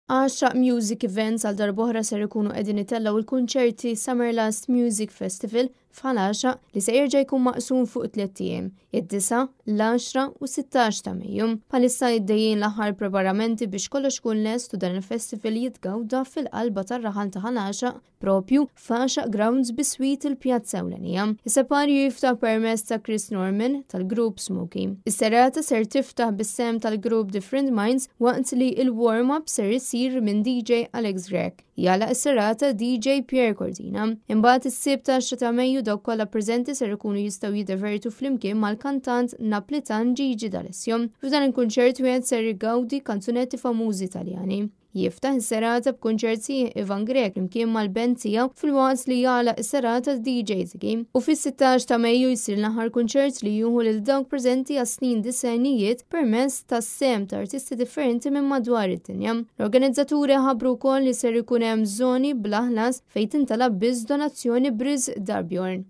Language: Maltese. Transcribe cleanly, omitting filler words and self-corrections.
Għaxaq Music Events għal darb'oħra ser ikunu qegħdin itellgħu il-kunċerti Summerlast Music Festival f'Ħal Għaxaq li se jerġa' jkun maqsum fuq tlett ijiem, id-9, l-10 u 16 ta' Mejju. Bħalissa għaddejjin l-aħħar preparamenti biex kollox ikun lest u dan il-festival jitgawda fil-qalba tar-raħal ta' Ħal Għaxaq propju f'Għaxaq Grounds biswit il-Pjazza Ewlenija. Is-separju jiftaħ permezz ta' Chris Norman tal-grupp Smokey. Is-serata ser tiftaħ bis-sehem tal-grupp Different Minds waqt li il-warm-up ser isir minn DJ Alex Grech. Jagħlaq is-serata DJ Pierre Cordina. Imbagħad is-Sibt 10 ta' Mejju dawk kollha preżenti ser ikunu jistgħu jiddevertu flimkien mal-kantant Naplitan Gigi D'Alessio. F'dan il-kunċert wieħed ser igawdi kanzunetti famużi Taljani. Jiftaħ is-serata b'kunċert sħiħ Ivan Grech flimkien mal-band tiegħu filwaqt li jagħlaq is-serata DJ Ziggy. U fis-16 ta' Mejju jsir l-aħħar kunċert li jieħu lil dawk preżenti għas-snin disgħinijiet permezz tas-sehem ta' artisti differenti minn madwar id-dinja. L-organizzaturi ħabbru wkoll li ser ikun hemm żoni bla ħlas fejn tintalab biss donazzjoni b'riżq Dar Bjorn.